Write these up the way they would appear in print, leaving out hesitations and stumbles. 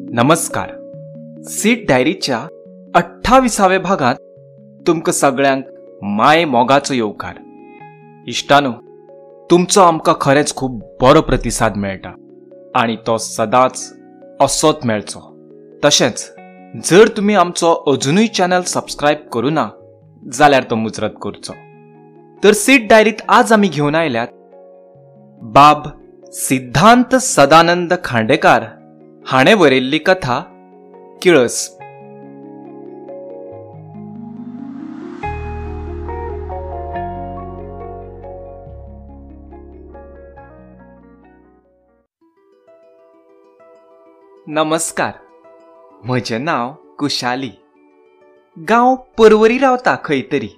नमस्कार. सीट डायरीच्या 28व्या भागात तुमकां सगळ्यांक माय मोगाचो येवकार. इश्टानो, तुमचो आमकां खरेंच खूब बरो प्रतिसाद मेळटा आनी तो सदांच असोच मेळचो. तशेंच जर तुमी आमचो अजुनूय चॅनल सबस्क्रायब करूं ना जाल्यार तो मुजरत करचो. तर सीट डायरीत आज आमी घेवन आयल्यात बाब सिद्धांत सदानंद खांडेकार हाणें बरयल्ली कथा किळस. नमस्कार, म्हजें नांव कुशाली. गांव परवरी रावता खंय तरी.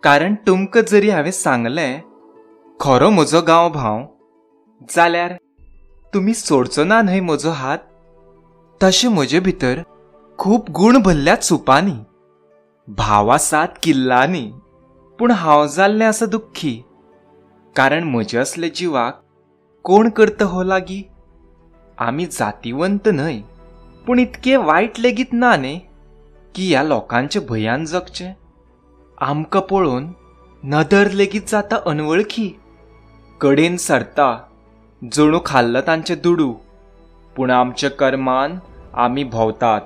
कारण तुमकां जरी हांवें सांगलें खरो म्हजो गांव भाव जाल्यार तुमी सोडचो ना न्हय म्हजो हात. तशें म्हजे भितर खूब गूण भरल्यात सुपांनी, भाव आसात किल्लांनी, पूण हांव जाल्लें आसा दुख्खी. कारण म्हजे असले जिवाक कोण करता हो लागीं. आमी जातीवंत न्हय, पूण इतके वायट लेगीत ना न्ही की ह्या लोकांच्या भंयान जगचें. आमकां पळोवन नदर लेगीत जाता अनवळखी, कडेन सरता जणू खाल्लो तांचे दुडू. पूण आमच्या कर्मान आमी भोंवतात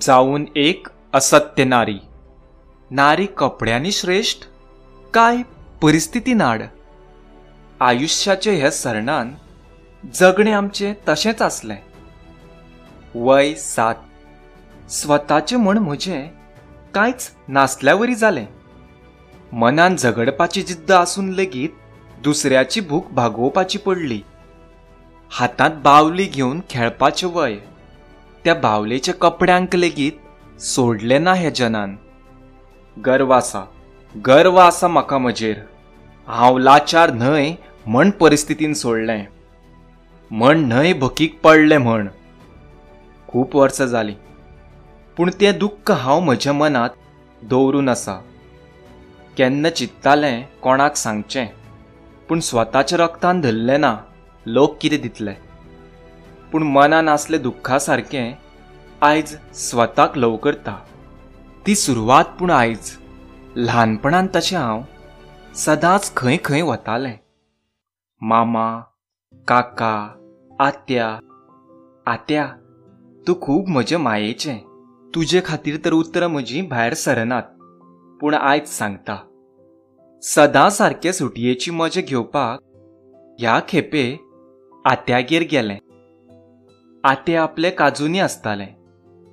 जावन एक असत्य नारी. नारी कपड्यांनी श्रेश्ठ काय परिस्थिती नाड. आयुश्याचे हे सरणान जगणें आमचें तशेंच आसलें. वय 7, स्वताचें म्हण म्हजें कांयच नासल्यावरी जालें. मनान झगडपाची जिद्द आसून लेगीत दुसऱ्याची भूक भागोवपाची पडली. हातांत बावली घेवन खेळपाचें वय, त्या बावलेच्या कपड्यांक लेगीत सोडलें ना ह्या जनान. गर्व आसा, गर्व आसा म्हाका म्हजेर. हांव लाचार न्हय म्हण परिस्थितीन सोडलें, म्हण न्हय भकीक पडलें म्हण. खूब वर्सां जालीं, पूण तें दुख्ख हांव म्हज्या मनांत दवरून आसा. केन्ना चिंततालें कोणाक सांगचें, पूण स्वताच्या रक्तान धरलें ना लोक कितें दितले. पूण मनान आसलें दुख्खा सारकें आयज स्वताक ल्हव करता ती सुरवात. पूण आयज ल्हानपणान तशें हांव सदांच खंय खंय वतालें. मामा, काका, आत्या. आत्या, तूं खूब म्हजे मायेचें, तुजे खातीर तर उतरां म्हजीं भायर सरनात. पूण आयज सांगता, सदां सारके सुटयेची मजा घेवपाक ह्या खेपे आत्यागेर गेलें. आत्या आपले काजूनी आसतालें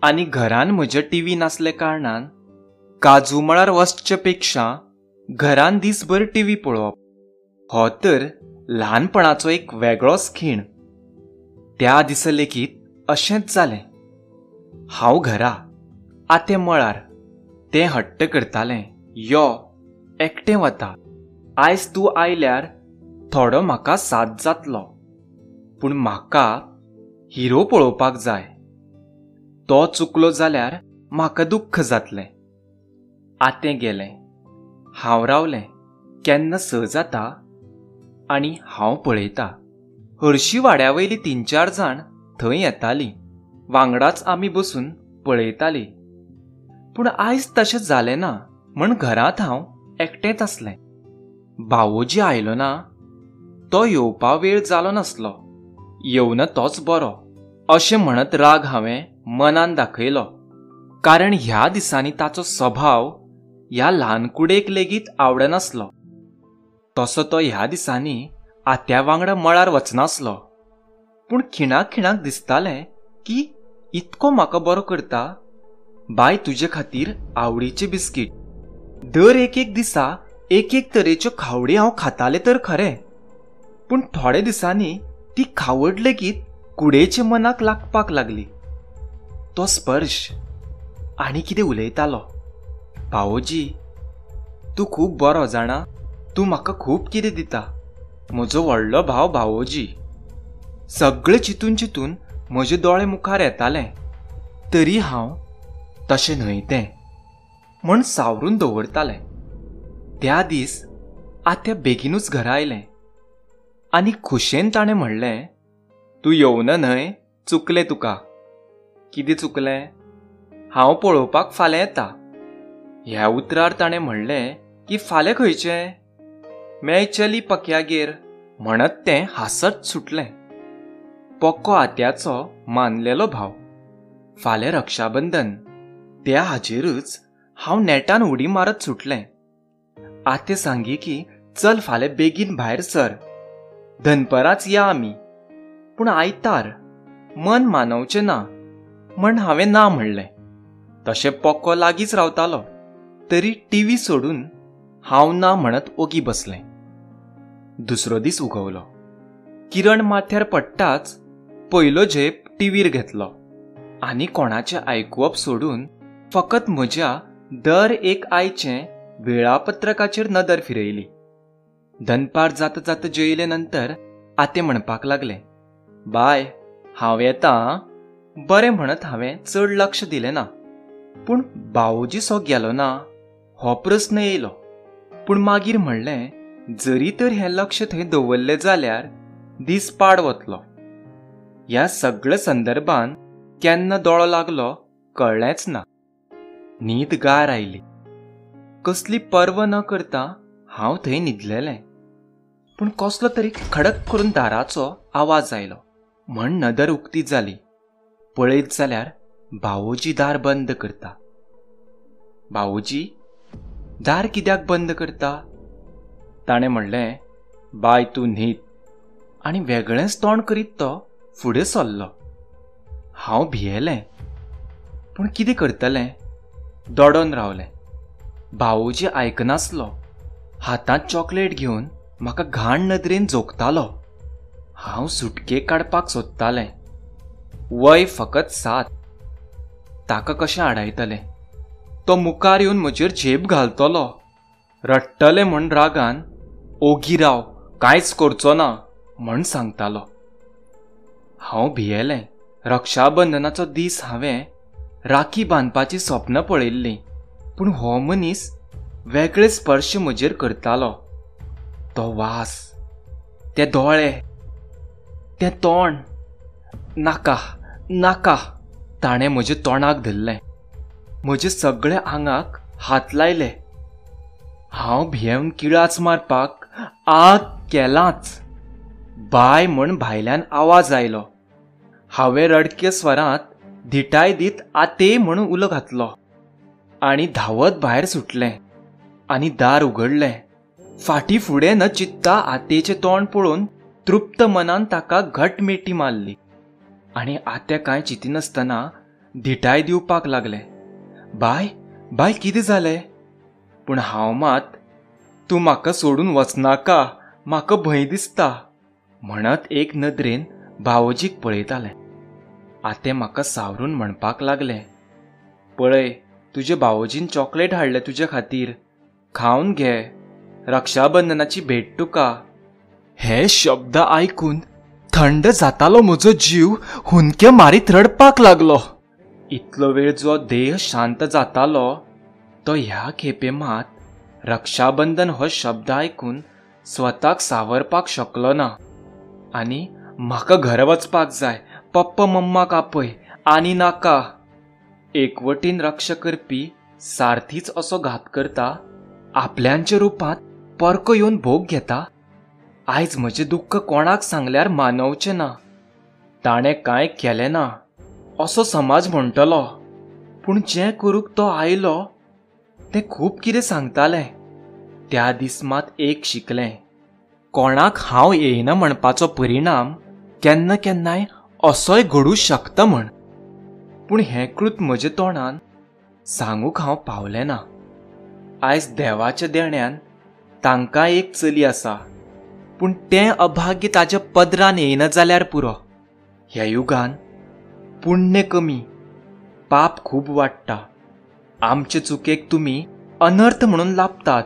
आनी घरान म्हज्या टीव्ही नासले कारणान काजू मळार वचचे पेक्षा घरान दिसभर टीव्ही पळोवप हो तर ल्हानपणाचो एक वेगळोच खीण. त्या दिसा लेगीत अशेंच जालें. हांव घरा, आतें मळार. तें हट्ट करतालें, यो एकटें वता, आयज तूं आयल्यार थोडो म्हाका साथ जातलो. पूण म्हाका हिरो पळोवपाक जाय, तो चुकलो जाल्यार म्हाका दुख्ख जातलें. आतें गेलें, हांव रावलें. केन्ना 6 जाता आनी हांव पळयता. हरशी वाड्यावयली 3-4 जाण थंय येतालीं, वांगडाच आमी बसून पळयतालीं. पूण आयज तशें जालें ना म्हण घरांत हांव एकटेंच आसलें. भावोजी आयलो ना, तो येवपा वेळ जालो नासलो. येवन तोच बरो अशें म्हणत राग हांवें मनान दाखयलो. कारण ह्या दिसांनी ताचो स्वभाव ह्या ल्हान कुडेक लेगीत आवडनासलो. तसो तो ह्या दिसांनी आत्या वांगडा मळार वचनासलो. पूण खिणाक खिणाक दिसतालें की इतको म्हाका बरो करता. बाय तुजे खातीर आवडीचें बिस्कीट. दर एक एक दिसा एक एक तरेच्यो खावडी हांव खातालें तर खरें, पूण थोडे दिसांनी ती खावड लेगीत कुडेच्या मनाक लागपाक लागली. तो स्पर्श आनी कितें उलयतालो. भावोजी, तूं खूब बरो जाणा, तूं म्हाका खूब कितें दिता. म्हजो व्हडलो भाव भावोजी. सगळें चिंतून चिंतून म्हजे दोळे मुखार येताले. तरी हांव तशें न्हय तें म्हण सावरून दवरतालें. त्या दीस आत्या बेगीनूच घरा आयलें आनी खुशेन ताणें म्हणलें, तूं येवन न्हय चुकलें तुका. कितें चुकलें? हांव पळोवपाक फाल्यां येता. ह्या उतरार ताणें म्हणलें की फाल्यां खंयचें? मेळचेली पक्यागेर म्हणत तें हांसत सुटलें. पोको आत्याचो मानलेलो भाव. फाल्यां रक्षाबंधन. त्या हाजेरूच हांव नेटान उडी मारत सुटलें. आते सांगी की चल फाल्यां बेगीन भायर सर, दनपरांच या आमी. पूण आयतार मन मानवचें ना म्हण हांवें ना म्हणलें. तशें पोको लागींच रावतालो तरी टीव्ही सोडून हांव ना म्हणत ओगी बसलें. दुसरो दीस उगवलो. किरण माथ्यार पडटाच पयलो झेप टीव्हीर घेतलो आनी कोणाचें आयकुवप सोडून फकत म्हज्या दर एक आयचें वेळापत्रकाचेर नदर फिरयली. दनपार जाता जाता जेयले नंतर आते म्हणपाक लागलें, बाय हांव येता. बरें म्हणत हांवें चड लक्ष दिलें ना. पूण भावोजी सो गेलो ना हो प्रस्न येयलो. पूण मागीर म्हणलें, जरी तर हें लक्ष थंय दवरलें जाल्यार दीस पाड वतलो. ह्या सगळ्या संदर्भान केन्ना दोळो लागलो कळ्ळेंच ना. न्हीद गार आयली. कसली पर्व न करता हांव थंय न्हिदलेलें. पूण कसलो तरी खडक करून दाराचो आवाज आयलो म्हण नदर उक्ती जाली. पळयत जाल्यार भावोजी दार बंद करता. भावोजी दार कित्याक बंद करता? ताणें म्हणलें, बाय तूं न्हीद. आनी वेगळेंच तोंड करीत तो फुडें सरलो. हांव भियेलें, पूण कितें करतलें? दोडोन रावलें. भावोजी आयकनासलो. हातांत चॉकलेट घेवन म्हाका घाण नदरेन जोखतालो. हांव सुटके काडपाक सोदतालें. वय फकत 7. ताका कशें आडायतलें? तो मुखार येवन म्हजेर झेप घालतलो. रडटलें म्हण रागान ओगी राव, कांयच करचो ना म्हण सांगतालो. हांव भियेलें. रक्षाबंधनाचो दीस हांवें राखी बांदपाची सपनां पळयल्लीं, पूण हो मनीस वेगळे स्पर्श म्हजेर करतालो. तो वास, ते दोळे, तें तोंड, नाका नाका. ताणें म्हज्या तोंडाक धरलें, म्हजे सगळे आंगाक हात लायले. हांव भियेवन किळांच मारपाक आग केलांच. बाय म्हण भायल्यान आवाज आयलो. हांवें रडके स्वरांत धिटाय दीत आते म्हण उलो घातलो आनी धांवत भायर सुटलें आनी दार उगडलें. फाटी फुडें न चित्ता आतेचें तोंड पळोवन तृप्त मनान ताका घट मिठी मारली आनी आत्या कांय चिंतिनासतना धिटाय दिवपाक लागलें. बाय बाय कितें जालें? पूण हांव मात, तूं म्हाका सोडून वचनाका, म्हाका भंय दिसता म्हणत एक नदरेन भावोजीक पळयतालें. आतें म्हाका सावरून म्हणपाक लागलें, पळय तुजे भावोजीन चॉकलेट हाडलें तुजे खातीर, खावन घे, रक्षाबंधनाची भेट तुका. हे शब्द आयकून थंड जातालो म्हजो जीव हुंदके मारीत रडपाक लागलो. इतलो वेळ जो देह शांत जातालो तो ह्या खेपे मात रक्षाबंधन हो शब्द आयकून स्वताक सावरपाक शकलो ना आनी म्हाका घरा वचपाक जाय, पप्पा मम्माक आपय आनी नाका. एकवटीन रक्षा करपी सारथीच असो घात करता, आपल्यांच्या रुपांत परको येवन भोग घेता. आयज म्हजें दुख्ख कोणाक सांगल्यार मानवचें ना. ताणें कांय केलें ना असो समाज म्हणटलो, पूण जें करूंक तो आयलो तें खूब कितें सांगतालें. त्या दीस मात एक शिकलें, कोणाक हांव येयना म्हणपाचो परिणाम केन्ना केन्नाय असोय घडूं शकता म्हण. पूण हें कृत म्हज्या तोंडान सांगूंक हांव पावलें ना. आयज देवाच्या देण्यान तांकां एक चली आसा, पूण तें अभाग्य ताज्या पदरान येयना जाल्यार पुरो. ह्या युगान पुण्य कमी, पाप खूब वाडटा. आमचे चुकेक तुमी अनर्थ म्हणून लाबतात.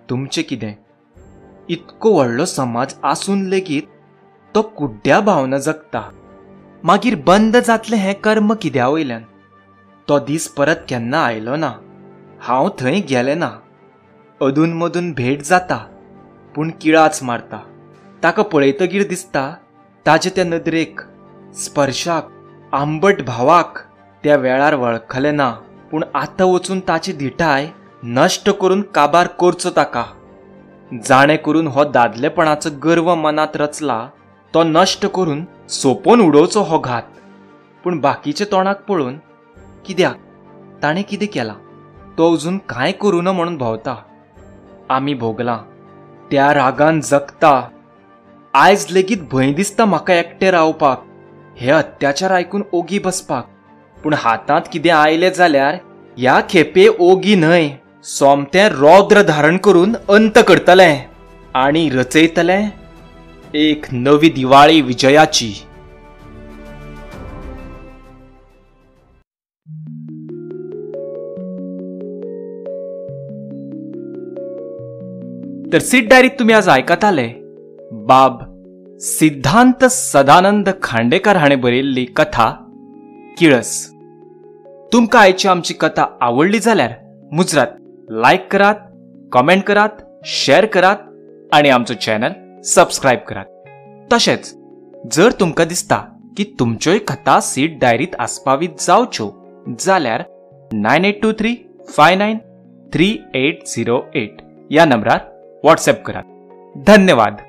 तुमचें कितें? इतको व्हडलो समाज आसून लेगीत तो कुड्ड्या भावना जगता. मागीर बंद जातलें हें कर्म कित्या वयल्यान? तो दीस परत केन्ना आयलो ना. हांव थंय गेलें ना. अदून मदून भेट जाता, पूण किळाच मारता. ताका पळयतगीर दिसता ताजे त्या नदरेक, स्पर्शाक आंबट भावाक त्या वेळार वळखलें ना, पूण आतां वचून ताची धिटाय नश्ट करून काबार करचो ताका. जाणें करून हो दादलेपणाचो गर्व मनांत रचला तो नश्ट करून सोंपोवन उडोवचो हो घात. पूण बाकीचे तोंडाक पळोवन कित्याक ताणें कितें केलां, तो अजून कांय करूं ना म्हणून भोंवता. आमी भोगलां त्या रागान जगता. आयज लेगीत भंय दिसता म्हाका एकटें रावपाक, हे अत्याचार आयकून ओगी बसपाक. पूण हातांत कितें आयलें जाल्यार ह्या खेपे ओगी न्हय, सोमतें रौद्र धारण करून अंत करतलें आनी रचयतलें एक नवी दिवाळी विजयाची. तर सीट डायरीत तुमी आज आयकताले बाब सिद्धांत सदानंद खांडेकर हाणें बरयल्ली कथा किळस. तुमकां आयची आमची कथा आवडली जाल्यार मुजरात लायक करात, कॉमेंट करात, शेअर करात आनी आमचो चॅनल सबस्क्रायब करात. तशेंच जर तुमकां दिसता की तुमच्योय कथा सीट डायरीत आस्पावीत जावच्यो जाल्यार 9823 59 3808 ह्या नंबरार व्हॉट्सएप करात. धन्यवाद.